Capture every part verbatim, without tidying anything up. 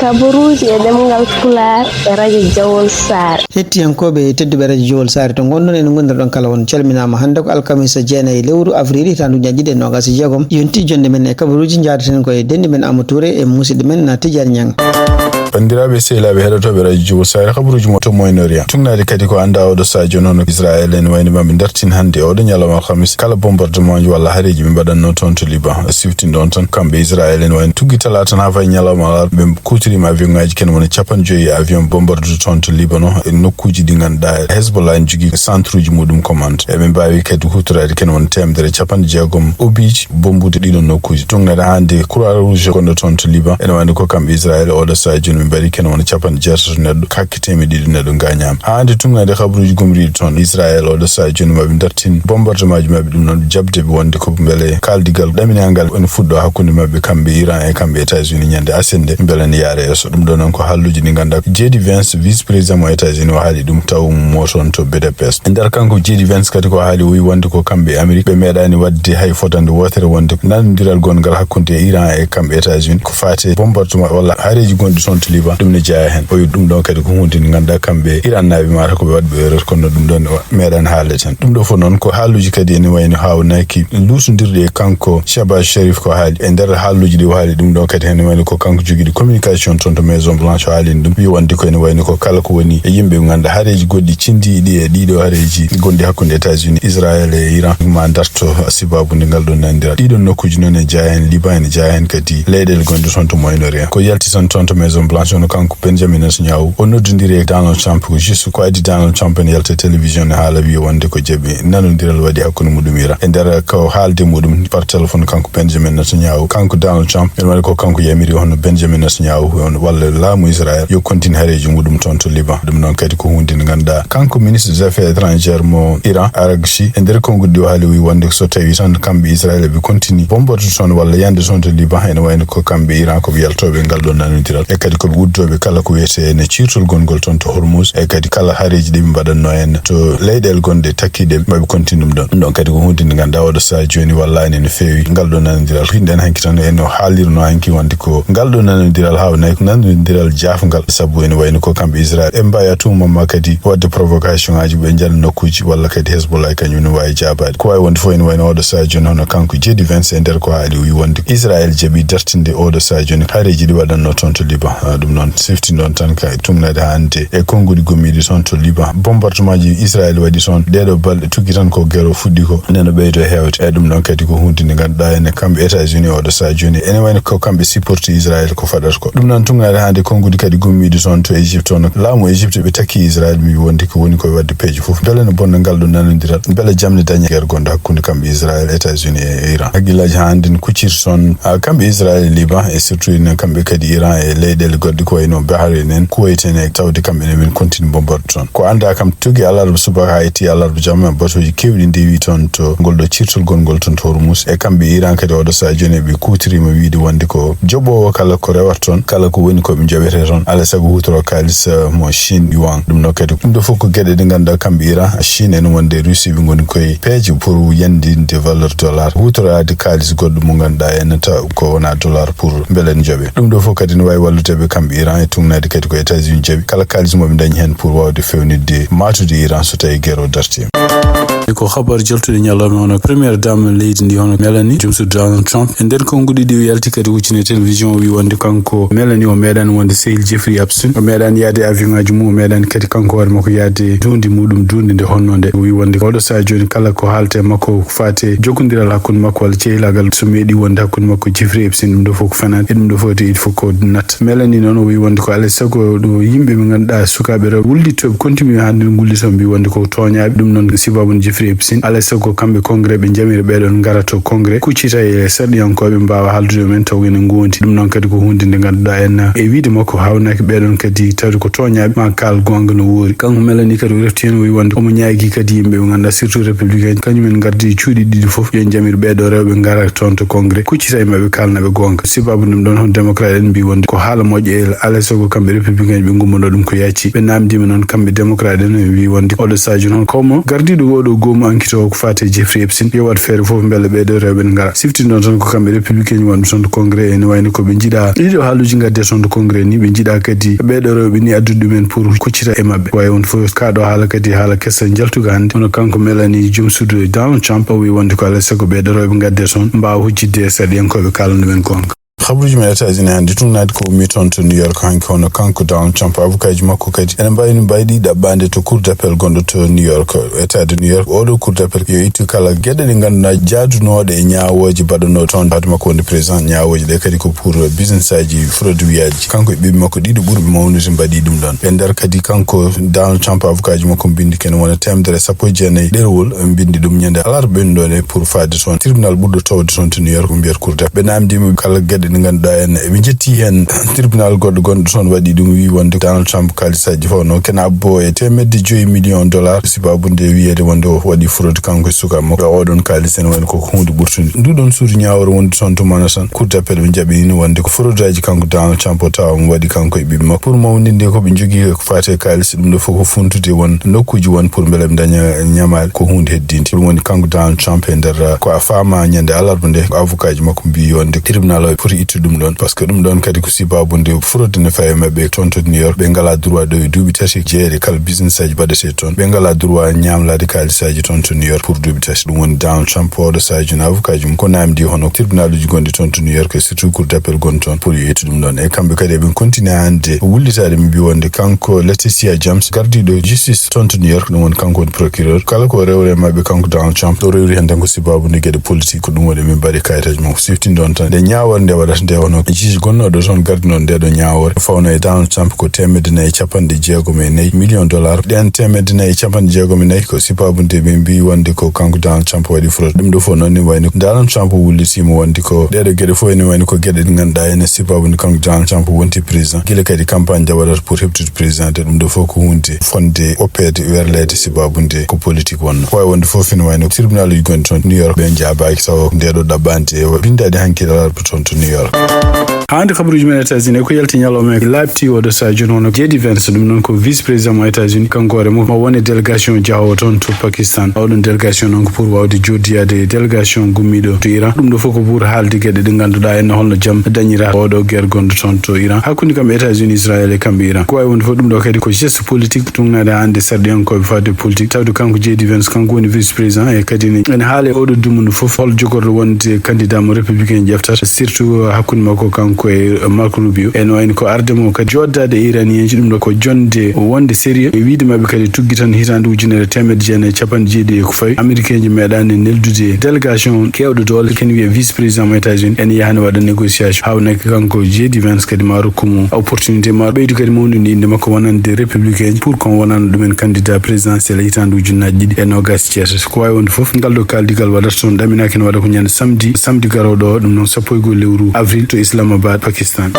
Kabaruuji e ɗemngal Pulaar e radio Jawol Saare. Hettiyankooɓe tedduɓe radio Jawol Saare to ngonɗon, en ngondirɗon kala, on calminaama. Hannde ko alkamisa jeenayi lewru avril hitaande ujunnaaji ɗiɗi e noogaas e jeegom. Yonti jonde men e kabaruuji, njaadaten ko e denɗi men Amadou Touré e musidɗo men na Tidiane Niang. Banndiraaɓe sehilaaɓe heɗotooɓe radio Jawol Saare, kabaruuji mo to Moyen Orient. Tugnaade kadi ko anndaa oɗo sahaa jooni hono Israël en wayno maɓe dartin hannde oɗo ñalawma alhamis kala bombardement ji walla hareeji ɓe mbaɗatno toon to Liban. Siftinɗon tan kamɓe Israël en wayno tuggi talaata tan haa fayi ñalawma alarba ɓe kuutoriima avion ŋaaji kene wona capanɗe joyi avion bombarde toon to Liban e nokkuuji ɗi ngannduɗaa Hezbollah en jogii centre uji muɗum commande. Eɓe mbaawi kadi huutoraade kene wona teemedere e capanɗe jeegom obiiji bombude ɗiɗon nokkuuji. Tugnaade hannde Croix Rouge gonɗo toon to Liban ene wayno ko kamɓe Israël oɗo sahaa jooni ɓe mbaɗi kene wona capanɗe jeetato neɗɗo, kakke teemedde ɗiɗi neɗɗo ngaañaama. Haa hannde tugnaade kabaruuji gomriiɗi toon Israël oɗo sahaa jooni maɓe dartin bombardement ji maɓɓe, ɗum noon jaɓde ɓe wonde ko mbele kaaldigal ɗaminangal ene fuɗɗo hakkunde maɓɓe kamɓe Iran e kamɓe États-Unis ñande asende mbele ne yaara yeeso. Ɗum ɗo noon ko haalluuji ɗi ngannduɗaa J D Vance, vice président mo États-Unis, o haali ɗum taw mo toon to Budapest. E nder kanko J D Vance kadi ko haali, o wi wonde ko kamɓe Amérique ɓe meeɗaani waɗde hay fotande wootere wonde nanondiral gonngal hakkunde Iran e kamɓe États-Unis ko faate bombardement walla hareeji gonɗi toon to Liban, ɗum ne jeyaa heen. O wi ɗum ɗon kadi ko huunde nde ngannduɗaa kamɓe Iran naaɓe mata ko ɓe waɗɓe erreur, kono ɗum ɗon meeɗaani haalde tan. Ɗum ɗo fof noon ko haalluuji kadi ene wayno haawnaki luutondirɗi e kanko Shehbaz Sharif ko haali. E nder haalluuji ɗi o haali ɗum ɗo kadi hene wayno ko kanko jogiiɗo communication toon to Maison Blanche o haalino ɗum. Wi wonde ko ene wayno ko kala ko woni e yimɓe ɓe ngannduɗaa hareeji goɗɗi cinndiiɗi e ɗiɗo hareeji gonɗi hakkunde États-Unis, Israël e Iran ma darto sababude ngal ɗon nanondiral. Ɗiɗon nokkuuji noon ene jeyaa heen Liban, ene jeyaa heen kadi leyɗeele gonɗe toon to Moyen Orient. Ko yalti tan toon to Maison Blanche, hono kanko Benjamin Netanyahu, o noddondiri e Donald Trump, ko juste ko adii Donald Trump ene yalta e télévision ne haala, wiya wonde ko jaɓi nanondiral waɗi hakkunde muɗum Iran. E nder ko haalde muɗum par téléphone, kanko Benjamin Netanyahu, kanko Donald Trump, ene waɗi ko kanko yamiri, hono Benjamin Netanyahu, on walla laamu Israël, yo continue hareeji muɗum toon to Liban. Ɗum noon kadi ko huunde nde ngannduɗaa kanko ministre des affaires étrangères mo Iran, Araghchi, e nder konguɗi ɗi o haali, o wi wonde so tawi tan kamɓe Israël ɓe continue bombarde toon walla yande toon to Liban, ene wayno ko kamɓe Iran ko ɓe yaltooɓe ngal ɗon nanondiral, e kadi ko ɓe uddooɓe kala ko wiyetee ene ciirtol gonngol toon to Hormuz, e kadi kala hareeji ɗi ɓe mbaɗatno en to leyɗeele gonɗe takkiiɗe, maɓe continue ɗum ɗon. Ɗum ɗon kadi ko huunde nde ngannduɗaa oɗo sahaa jooni wallaani no feewi ngal ɗo nanondiral. Hinɗen hanki tan eno haalirno hanki wonde ko ngal ɗo nanondiral haawnay ko nanondiral jaafngal, sabu ene wayno ko kamɓe Israël ɓe mbaawi à tout moment kadi waɗde provocation ŋaaji, ɓe njana nokkuuji walla kadi Hezbollah kañum ne waawi jaabaade. Ko waawi wonde fof ene wayno oɗo sahaa jooni hono kanko J D Vance e nder ko haali, o wi wonde Israël jaɓi dartinde oɗo sahaa jooni hareeji ɗi waɗatno toon to Liban. Ah, ɗum noon siftinɗon tan ka tugnaade hannde e konguɗi gommiiɗi toon to Liban. Bombardement ji Israël waɗi toon ɗeeɗo balɗe tuggi tan ko guerre o fuɗɗi ko neno ɓeydo heewde. E ɗum noon kadi ko huunde nde ngannduɗaa ene kamɓe États-Unis oɗo sahaa jooni ene wayno ko kamɓe supporti Israël ko faɗata ko. Ɗum noon tugnaade hannde konguɗi kadi gommiiɗi toon to Égypte, hono laamu Égypte ɓe takki Israël, mi wonde ko woni koye waɗde peeje fof. Mbele no bonna ngal ɗo nanondiral, mbele jam ne daña guerre gonɗo hakkunde kamɓe Israël, États-Unis e Iran. Hakkillaaji haa hannde ne kucciti toon, ah, kamɓe Israël e Liban, e surtout ene kamɓe kadi Iran e leyɗeele goɗɗe ko wayno Bahrain en, Kuwait en, e tawde kamɓe ne min continue bombarde toon. Ko anndaa kam tuggi alarba subaka haa itti alarba jamma, batooji keewɗi ndewi toon to ngol ɗo ciirtol gonngol toon to Hormuz. E kamɓe Iran kadi oɗo sahaa jooni ɓe kuutoriima wiide wonde ko joɓoowo kala ko rewata toon, kala ko woni ko ɓe njoɓete toon, alaa sago huutoro kaalis, eh, mo Chine yuan. Ɗum ɗo kadi, ɗum ɗo fof ko geɗe ɗe ngannduɗaa kamɓe Iran, Chine en wonde Russie ɓe ngoni koye peeje pour yandinde valeur dollar, huutoraade kaalis goɗɗo mo ngannduɗaa en taw ko wona dollar pour mbele en njoɓe. Ɗum ɗo fof kadi ne waawi wallude ɓe kamɓe Iran e tugnaade kadi ko États-Unis jaɓi kala kaalis mo ɓe dañi heen pour waawde fewnitde maatude Iran so tawi guerre o dartiima. Ko habar jaltuɗe ñalawma, hono première dame leydi ndi, hono Melanie, joom suudu Donald Trump. E nder konguɗi ɗi o yalti kadi huccini e télévision, o wi wonde kanko Melanie o meeɗaani wonde sehil Jeffrey Epstein. O meeɗaani yaade e avion ŋaaji mum, o meeɗaani kadi kanko hoore makko yaade duundi muɗum, duundi nde honno nde. O wi wonde oɗo sahaa jooni kala ko haalete e makko ko faate jokkondiral hakkunde makko walla cehilaagal so meeɗi wonde hakkunde makko Jeffrey Epstein, ɗum ɗo fof ko fenaande. E ɗum ɗo fof kadi il faut ko natta. Melanie noon o wi wonde ko alaa e sago ɗo yimɓe ɓe ngannduɗaa sukaaɓe rewɓe wullitooɓe continue hannde ngullitoo mbi wonde ko tooñaaɓe. Ɗum noon sababu Jeffrey Epstein, alaa e sago kamɓe Congrès ɓe njamira ɓeɗon ngara to Congrès, kuccita e sarɗiyankooɓe mbaawa haaldude e men taw ene ngondi. Ɗum noon kadi ko huunde nde ngannduɗaa en e wiide makko haawnaaki ɓeɗon kadi tawde ko tooñaaɓe ma kaal goonga no woori. Kanko Melanie kadi o refti heen o wi wonde omo ñaagi kadi yimɓe ɓe ngannduɗaa surtout républicain kañum en ngardi e cuuɗi ɗiɗi fof yo njamir ɓeɗo rewɓe ngara toon to Congrès kuccita e maɓɓe kaalna ɓe goonga. Sababu ɗum ɗon hono démocrate en mbi wonde ko haala moƴƴo e alaa e sago kamɓe républicain ɓe ngummono ɗum ko yacci. Ɓe namdima noon kamɓe démocrate en ɓe mbi wonde oɗo sahaa jooni hono komo gardiɗo oɗo goomu enquête o ko faati e Jeffrey Epstein, yo waɗ feere fof mbele ɓeeɗo rewɓe ne ngara. Siftinɗon tan ko kamɓe républicain ji wonɓe toon to Congrès, ene wayno ko ɓe njiɗa ɗiɗo haalluuji ngadde toon to Congrès ni, ɓe njiɗa kadi ɓeeɗo rewɓe ni addude ɗumen pour kuccita e maɓɓe. Wayi on fof, kaa ɗo haala kadi haala kesa njaltuga hannde. Kono kanko Melanie, joom suudu Donald Trump, o wi wonde ko alaa e sago ɓeeɗo rewɓe ngadde toon mbaawa hujjitde e sarɗiyankooɓe, kaalana ɗumen goonga. Habaruuji men États-Unis hannde, tugnaade ko ummi toon to New York hanki, hono kanko Donald Trump, avocat ji makko kadi ene mbayni mbayɗi ɗaɓɓaande to Cour d'appel gonɗo to New York. État de New York, oɗo Cour d'appel yo ittu kala geɗe ɗe ngannduɗaa jaadunooɗe e ñaawooje baɗanooɗe toon, haade makko wonde président. Ñaawooje ɗe kadi ko pour business aji fraude wiyaji. Kanko e ɓiɓɓe makko ɗiɗo ɓurɓe mawnude mbaɗi ɗum ɗon. E nder kadi kanko Donald Trump, avocat ji makko mbindi kene wona teemedere e sappo e jeenayi ɗerewol, mbindi ɗum ñande alarba ɓennuɗo nde pour faade toon tribunal ɓurɗo towde toon to New York, mbiyata Cour d'appel. Ɓe namdima kala geɗe ɗe ngannduɗaa en eɓe njetti heen. Tribunal goɗɗo gonɗo toon waɗi ɗum, wi wonde Donald Trump kaalisaaji fof no kene abbo e teemedde joyi million dollar, sibabude wiyeede wonde o waɗi fraude kanko e suka makko. Oɗon kaalis ene wayno koko huunde ɓurtunde. Nduɗon suudu ñaawore wonde toon to Manhattan, Cour d'appel ɓe jaɓi ni wonde ko fraude aji kanko Donald Trump o tawa mo waɗi kanko e ɓiɓɓe makko. Pour mawninde ko ɓe njogii ko faati e kaalis, ɗum ɗo fof ko funtude won nokkuuji won pour mbele ɓe ndaña ñamaale, ko huunde heddinde. Ɗum woni kanko Donald Trump e nder, ko a faama ñande alarba nde, ko avocat ji makko mbi wonde tribunal o foti ittude ɗum ɗon, parce que ɗum ɗon kadi ko sibabude fraude ne fawi e maɓɓe toon to New York. Ɓe ngalaa droit ɗo e duuɓi tati jeere kala business aji baɗetee toon. Ɓe ngalaa droit ñaamlaade kaalisaaji toon to New York pour duuɓi tati. Ɗum woni Donald Trump, oɗo sahaaju avocat ji mum ko namdi hono tribunaluuji gonɗi toon to New York, e surtout Cour d'appel gonɗo toon, pour yo ittu ɗum ɗon. E kamɓe kadi eɓe continue hannde wullitaade, ɓe mbi wonde kanko Letitia James, gardiiɗo justice toon to New York, ɗum woni kanko woni procureur. Kala ko rewre e maɓɓe kanko Donald Trump, ɗo rewri heen tan ko sibabude geɗe politique, ko ɗum waɗi min mbaɗi kayitaaji makko. Siftin ɗon tan nde ñaawore nde waɗata nde, hono juge gonnooɗo toon gardi noon nde ɗo ñaawore, fawno e Donald Trump ko teemedde nayi e capanɗe jeegom e nayi million dollar. Ɗen teemedde nayi e capanɗe jeegom e nayi ko sibabude ɓe mbi wonde ko kanko Donald Trump waɗi fraude. Ɗum ɗo fof noon ne wayno Donald Trump wullitiima wonde ko ɗeɗo geɗe fof ene wayno ko geɗe ɗe ngannduɗaa ene sibabude kanko Donald Trump wonti président. Gila kadi campagne nde waɗata pour heɓtude président, te ɗum ɗo fof ko huunde fonde oppeede werleede sibabude ko politique wonno. Ko wawi wonde fof ene wayno tribunal uji gonɗi toon New York ɓe jaabaaki tawa nde ɗo ɗaɓɓande e binndaaɗi hanki alarba toon to New York. Hannde kabaruuji men États-Unis ko yalti ñalawma e laaɓti oɗo sahaa jooni, hono J D Vance, ɗum noon ko vice président mo États-Unis, kanko hoore mum ma wone délégation jaahowo toon to Pakistan. Oɗon délégation noon ko pour wawde joddiyaade e délégation gummiiɗo to Iran. Ɗum ɗo fof ko pour haalde geɗe ɗe ngannduɗaa en holno jam dañira oɗo guerre gonɗo toon to Iran, hakkunde kam États-Unis, Israël e kamɓe Iran. Ko wawi wonde fof ɗum ɗo kadi ko geste politique, tugnaade hannde sarɗiyankooɓe faade politique, tawde kanko J D Vance, kanko woni vice président, e kadi ne ene haala e oɗo dumunna fof hol jogorɗo wonde candidat mo républicain ƴeftata, surtout hakkunde makko kanko e Marco Rubio. Ene wayno ko arde mo kadi joddaade e Iranienji, ɗum ɗo ko jonde wonde sérieux e wiide maɓɓe kadi tuggi tan hitaande ujunere teemedde jeenayi e capanɗe jeeɗiɗi e ko fawi. Américain ji meeɗaani neldude délégation keewɗo doole, ken wiye vice président mo États-Unis, ene yahani waɗa négociation. Hawnaki kanko J D Vance kadi ma rokku mo opportunité, ma ɓeydu kadi mawnude innde makko wonande républicain pour kon wonana ɗumen candidat présidentiel hitaande ujunnaaji ɗiɗi e noogaas e jeetati. Ko wawi wonde fof, ngal ɗo kaaldigal waɗata toon ɗaminaaki ne waɗa ko ñande samedi, samedi garooɗo o, ɗum noon sappo e goho lewru avril to Islamabad, Pakistan.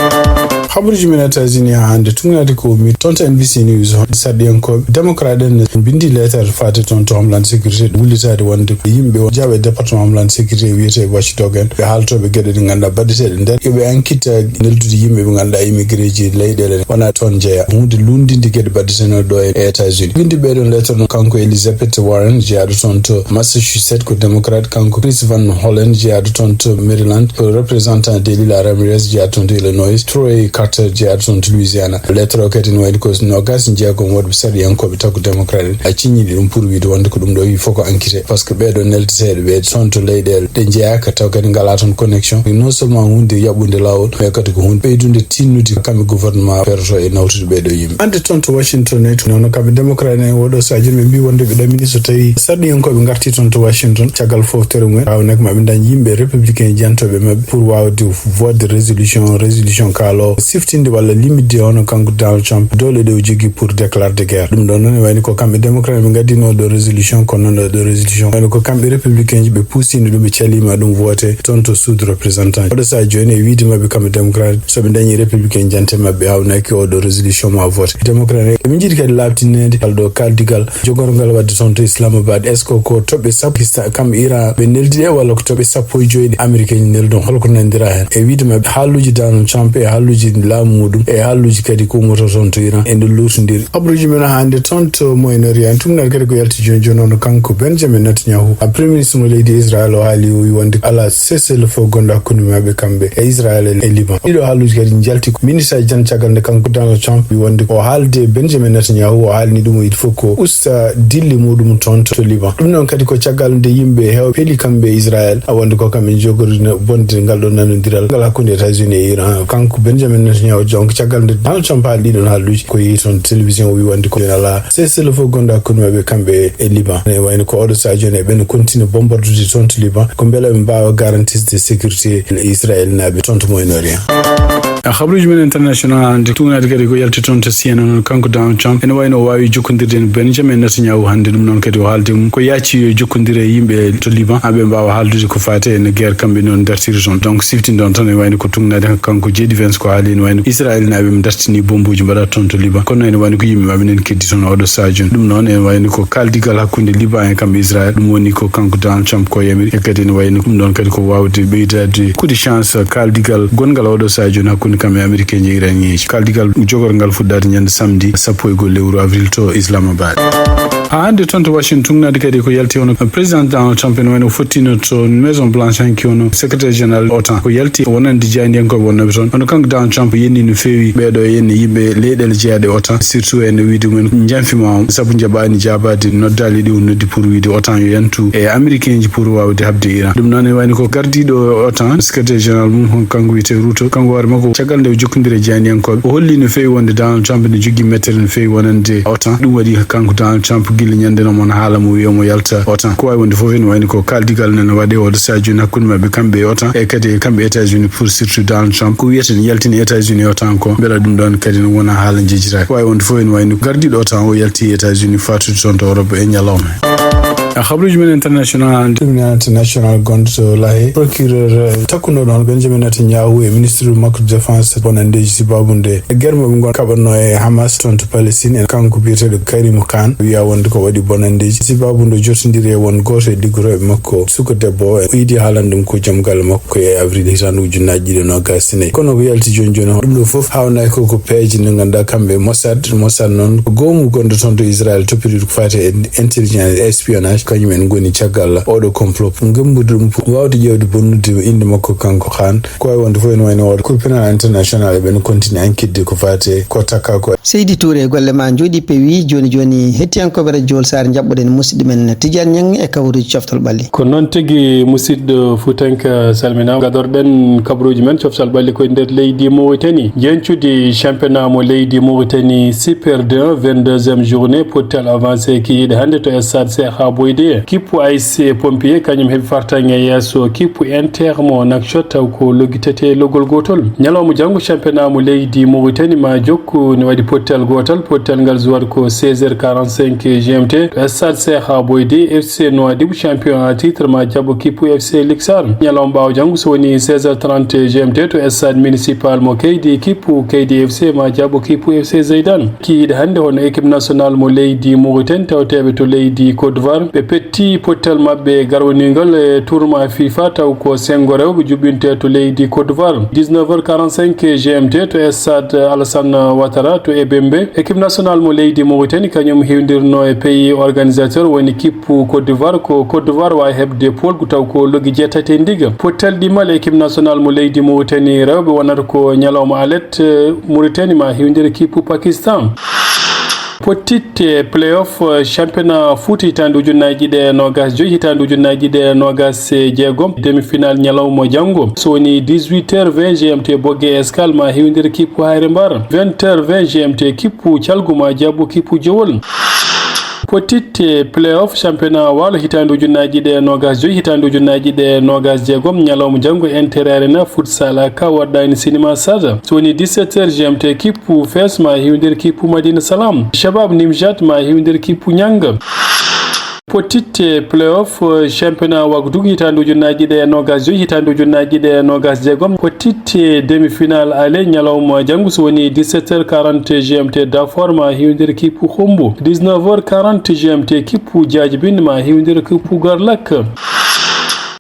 Habaruuji men États-Unis haa hannde, tugnaade ko mi toon to N B C News, sarɗiyankooɓe démocrate en ne mbindi leetar faade toon to Homeland Security, wullitaade wonde yimɓe jaaɓe département Homeland Security wiyetee watchdog en, ɓe haaltooɓe geɗe ɗe ngannduɗaa baɗeteeɗe nder, yo ɓe enquête neldude yimɓe ɓe ngannduɗaa immigré ji leyɗeele wonaa toon jeyaa. Huunde lunndinde geɗe baɗetenooɗe ɗo e États-Unis. Windi ɓeeɗon leetar noon kanko Elizabeth Warren, jeyaaɗo toon to Massachusetts, ko démocrate, kanko Chris Van Hollen, jeyaaɗo toon to Maryland, ko représentant Delila Ramirez, jeyaaɗo toon to Illinois, Troy Carter, jeyaaɗo toon to Louisiana. Leetar o kadi ne wayno ko noogaas e jeegom woɗɓe sarɗiyankooɓe taw ko démocrate en a ciññiɗi ɗum pour wiide wonde ko ɗum ɗo il faut ko enquête, parce que ɓeeɗo neldeteeɗo ɓe toon to leyɗeele ɗe jeyaaka taw kadi ngalaa toon connexion, non seulement huunde yaɓɓunde laawol, mais kadi ko huunde ɓeydude tinnude kamɓe gouvernement feroto e nawtude ɓeeɗo yimɓe. Hannde toon to Washington ne, noon kamɓe démocrate en oɗo sahaa jooni ɓe mbi wonde ɓe ɗamini so tawi sarɗiyankooɓe ngarti toon to Washington, caggal foftere mumen, hawnaki maɓe dañ yimɓe républicain jantooɓe maɓɓe pour wawde vote de résolution, résolution kaalo siftinde walla limite hono kanko Donald Trump doole ɗe o jogii pour déclarde guerre. Ɗum ɗon noon e wayni ko kamɓe démocrate ɓe ngaddino ɗo résolution, kono noon ɗo résolution wayno ko kamɓe républicain ji ɓe puusino ɗum, ɓe calima ɗum vote toon to suudu représentant. Oɗo sahaa jooni e wiide maɓɓe kamɓe démocrate, so ɓe dañi républicain jante maɓɓe hawnaki oɗo résolution ma vote. Démocrate eɓe njiɗi kadi laaɓtinede ngal ɗo kaldigal jogorgal wadde toon to Islamabad. Est-ce que ko toɓɓe sappo Pakistan, kamɓe Iran ɓe neldi ɗe, walla ko toɓɓe sappo e joyi ɗe américain neldi ɗon? Holko nandira hen? E wiide maɓɓe haalluji Donald Trump e haalluji laamu muɗum e haalluuji kadi ko ummoto toon to Iran. E nde luutondiri habaruuji men hannde toon to Moyen-Orient, en tumnat kadi ko yalti jooni jooni, on kanko Benjamin Netanyahu, a premier ministre mo leydi Israel, o haali, o wi wonde ala cessez-le-feu gonɗo hakkunde maɓɓe kamɓe e Israel e Liban. Ɗiɗo haalluuji kadi njalti ko ministre jan caggal nde kanko Donald Trump wi wonde o haalde Benjamin Netanyahu, o haalni ɗum o yiɗi fof ko usta dille muɗum toon to Liban. Ɗum noon kadi ko caggal nde yimɓe heewɓe peeli kamɓe e Israel, a wonde ko kamɓe jogorino bonde ngal ɗo nanondiral ngal hakkunde États-Unis e Iran. Kanko Benjamin Netanyahu, donc, caggal nde Donald Trump haali ɗiɗon haalluuji, ko yehi toon télévision, o wi wonde ko ala cessez-le-feu gonɗo hakkunde maɓɓe kamɓe e Liban. Ene wayno ko oɗo sahaa jooni eɓen continue bombardude toon to Liban. Ko mbela ɓe mbaawa garantisde sécurité Israel naaɓe toon to Moyen-Orient. A habaruuji men international hannde, tuunaade kadi ko yalti toon to C N N, kanko Donald Trump ene wayno o waawi jokkondirde e Benjamin Netanyahu hannde. Ɗum noon kadi o haalde mum ko yaaci yo jokkondire e yimɓe to Liban, haa ɓe mbaawa haaldude ko faati e no guerre kamɓe noon dartiri toon. Donc, siftinde on tan, ene wayno ko tuunaade kanko J D Vance ko haali, ene wayno Israel naaɓe ɓe dartini bombuuji mbaɗa toon to Liban. Kono ene wayno ko yimɓe maɓɓe nani keddi toon oɗo sahaa jooni. Ɗum noon ene wayno ko kaaldigal hakkunde Liban e kamɓe Israel. Ɗum woni ko kanko Donald Trump ko yamiri. E kadi ene wayno ɗum ɗoon kadi ko waawde ɓeydaade coup de chance kaaldigal gonngal oɗo sahaa jooni hakkunde kamɓe Amerikeenji e Iraniyeeji. Kaaldigal jogorgal fuɗɗaade ñande samedi sappo e go'o lewru avril to Islamabad. Haa hannde toon to Washington, tuunaade kadi ko yalti, hono président Donald Trump ene wayno fottino to Maison Blanche hanki, hono secrétaire général OTAN. Ko yalti wonande jaayndiyankooɓe wonnooɓe toon. Hono kanko Donald Trump yenni no feewi ɓeeɗo e ene yimɓe leyɗeele jeyaaɗe OTAN, surtout ene wiide mumen njanfi ma on, sabu njaɓaani jaabaade noddaali ɗi o noddi pour wiide OTAN yo yantu e Amerikeenji pour waawde haɓde Iran. Ɗum noon ene wayno ko gardiiɗo OTAN, secrétaire général mum, hon kanko wiyetee Ruto, kanko hoore makko caggal nde o jokkondiri e jaayndiyankooɓe, o holli no feewi wonde Donald Trump ene jogii mettere no feewi wonande OTAN. Ɗum waɗi kanko Donald Trump gila ñande noon mon haala mo wiya mo yalta OTAN. Ko waawi wonde fof ene wayno ko kaaldigal nana waɗe oɗo sahaa jooni hakkunde maɓɓe kamɓe e OTAN e kadi e kamɓe États-Unis pour surtout Donald Trump. Ko wiyete ne yaltini États-Unis e OTAN ko mbela ɗum ɗoon kadi ne wona haala njejjitaaki. Ko waawi wonde fof ene wayno gardiiɗo OTAN o yalti États-Unis faatude toon to Europe e ñalawma. A habaruuji men international hannde. Ɗum ne international gonɗo to Lahey. Procureur, eh, takkuno ɗoon Benjamin Netanyahu e ministre makko défense bonandeeji sibaabu nde guerre mo ɓe ngon kaɓatno e Hamas toon to Palestine. En kanko biyeteeɗo Karim Khan wiya wonde ko waɗi bonandeeji sibaabu nde jotondiri e won gooto e liggotooɓe makko suka debbo o. O yiɗi haalande ɗum ko joom galle makko ko e avril hitaande ujunnaaji ɗiɗi e noogaas e nayi. Kono ko yalti jooni jooni, ɗum ɗo fof haawnaa ko, ko peeje nde ngannduɗaa kamɓe Mossad. Mossad noon ko goomu gonɗo toon to Israel toppitiiɗo ko faati e intelligence e espionnage, kañum en ngoni caggal oɗo complot. Ngemmbude ɗum, waawde ƴeewde bonnude innde makko kanko Khan. Ko waawi wonde fof ene wayno oɗo Cour pénal international eɓen continue enquête ko faati e ko takka ko. Seydi Touré, golle ma njooɗi peewi. Jooni jooni, hettiyankooɓe Radio Saar, njaɓɓoɗen musidɗo men Tidiane Niang e kabaruuji coftal ɓalli. Ko noon tigi, musidɗo Fuutanka, salminaama. Gadorɗen kabaruuji men coftal ɓalli ko e nder leydi Mauritanie. Jencudi championnat mo leydi Mauritanie Super deux, vingt-deuxième journée, pottal avancé kikiiɗe hannde to stade Cheikh Aboydé. Kippu A S C Pompier, kañum heɓi fartaŋŋe yeeso kippu Inter mo Nouakchott, taw ko logitete logol gootol. Ñalawma janngo, championnat mo leydi Mauritanie ma jokku, ne waɗi pottal gootal. Pottal ngal suwata ko seize heures quarante-cinq G M T to stade Cheikh Aboydé. F C Nouadhibou, champion en titre, ma jaɓɓo kippu F C Luxor. Ñalawma ɓaawo janngo, so woni seize heures trente G M T to stade municipal mo Kaydi, kippu Kaydi F C ma jaɓɓo kippu F C Zeydan. Kikiiɗe hannde hono équipe nationale mo leydi Mauritanie, tawteeɓe to leydi Côte d'Ivoire, ɓe petti pottal maɓɓe garwaniigal e tournoi FIFA, taw ko senngo rewɓe juɓɓinte to leydi Côte d'Ivoire. Dix-neuf heures quarante-cinq G M T to stade Alassane Ouattara to Ebembe. Équipe nationale mo leydi Mauritanie kañum heewdirno e pays organisateur, woni kippu Côte d'Ivoire. Ko Côte d'Ivoire waawi heɓde poolgu, taw ko logi jeetati e ndiga. Pottal ɗimmal équipe nationale mo leydi Mauritanie rewɓe wonata ko ñalawma alet, Mauritanie ma heewndira kippu Pakistan. Pottitte play-off, eh, championnat foot hitaande ujunnaaji ɗiɗi e noogaas joy, hitaande ujunnaaji ɗiɗi e noogaas e jeegom, demi-finale ñalawma janngo. So woni dix-huit heures vingt G M T, Bogue Escale ma heewndira kippu Hayre Mbar. Vingt heures vingt G M T, kippu Calgu ma jaɓɓo kippu Jowol. Pottitte play-off championnat Waalo hitaande ujunnaaji ɗiɗi e noogaas joy, hitaande ujunnaaji ɗiɗi e noogaas jeegom, ñalawma janngo Inter Arena futsal A K waɗɗaani Cinéma Stade. So woni dix-sept heures G M T, kippu Fes ma heewndira kippu Madina Salam. Shabab Nimjat ma heewndira kippu Ñanga. Pottitte play-off, eh, championnat Wagdugu hitaande ujunnaaji ɗiɗi e noogaas joy, hitaande ujunnaaji ɗiɗi e noogaas jeegom. Pottitte demi-finale aller ñalawma janngo, so woni dix-sept heures quarante G M T, Dafor ma heewndira kippu Xumbu. Dix-neuf heures quarante G M T, kippu Jaajbin ma heewndira kippu Garlak.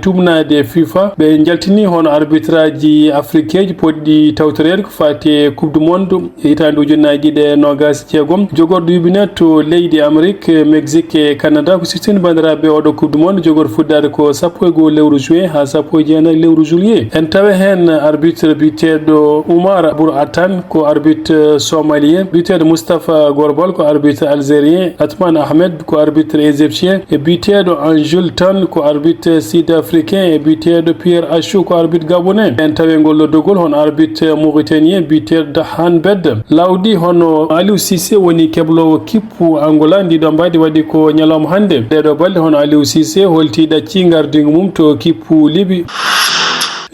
Tuumnaade fifa, ɓe njaltini hono arbitraaji afrikeeji potɗi tawtoreede ko faati e Coupe du Monde e hitaande ujunnaji ɗiɗi e noogas e jeegom. Jogorɗo yuɓinaa to leydi Amérique, Mexique e Canada ko siftin banndiraaɓe oɗo Coupe du Monde jogorɗo fuɗɗaade ko sappo e goo lewru juin haa sappo e jeenayi lewru juillet. En tawa heen arbitre biyeteeɗo Umar Abur Atan ko arbitre somalien, biyeteeɗo Moustapha Gorbal ko arbitre algérien, Atman Ahmed ko arbitre égyptien, e biyeteeɗo Anjul Tan ko arbitre sud-africain, e biyeteeɗo Pierre Achou ko arbitre gabonais. En tawi ngol loddogol hono arbitre mauritanien biyeteeɗo Dahan Bed. Lawdi hono Aliou Cissé woni kebloowo kippu Angola. Ndi ɗo mbaadi waɗi ko ñalawma hannde. Ɗeɗo balɗe hono Aliou Cissé holti ɗacci ngardingu mum to kippu Libi.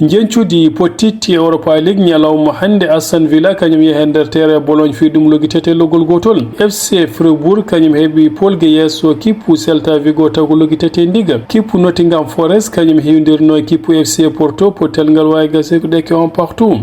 Njeñcudi pottitti Europa League ñalawma hannde, Aston Villa kañum yehi e nder terrain Bologne fii ɗum loggitete loggol gootol. F C Freiburg kañum heɓi polge yeeso kippu Celta Vigo taw ko loggitete ndiga. Kippu Nottingham Forest kañum hewndirno e kippu F C Porto, pottal ngal waawi gase ko ɗeke un partout.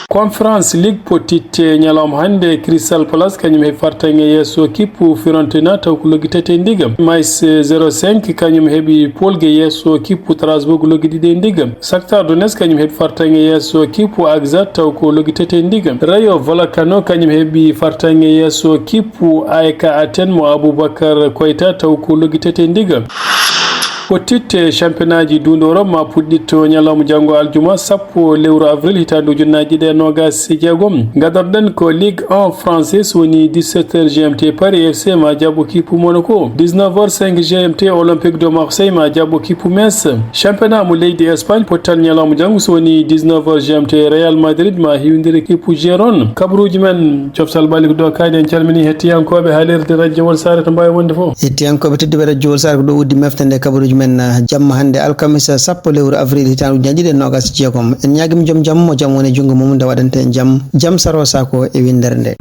Conference League pottitte ñalawma hannde, Crystal Palace kañum heɓi fartaŋŋe yeeso kippu Fiorentina taw ko loggitete ndiga. Mainz zéro cinq kañum heɓi polge yeeso kippu Strasbourg loggi ɗiɗi e ndiga. Shakhtar Donetsk kañum heɓi fartaŋŋe yeeso kippu Axat taw ko loggitete ndiga. Rayo Vallecano kañum heɓi fartaŋŋe yeeso kippu A E K Athènes mo Aboubacar Koita taw ko loggitete ndiga. Pottitte championnat ji duunde Europe ma puɗɗitto ñalawma janngo aljuma sappo lewru avril hitaande ujunnaji ɗiɗi e noogas e jeegom. Gadorɗen ko Ligue un française woni dix-sept heures G M T, Paris F C ma jaɓɓo kippu Monaco. Dix-neuf heures cinq G M T, Olympique de Marseille ma jaɓɓo kippu Metz. Championnat mo leydi Espagne, pottal ñalawma janngo so woni dix-neuf heures G M T, Real Madrid ma hiwndiri kippu Gérone. Kabaruuji men, Coftal Ɓalli ko ɗo kaaɗi. En calmini hettiyankooɓe haalirde Radio Wolsare to mbaawi wonde fof. Hettiyankooɓe tedduɓe Radio Wolsare, ko ɗo uddi mefte nde kabaruuji men, ah, jamma hannde alkamisa sappo lewru avril hitaande ujunnaji ɗiɗi e noogas e jeegom. En ñaagima joom jam mo jam woni e junngo mum nde waɗante en jam. Jam Saro Sako e winndere nde.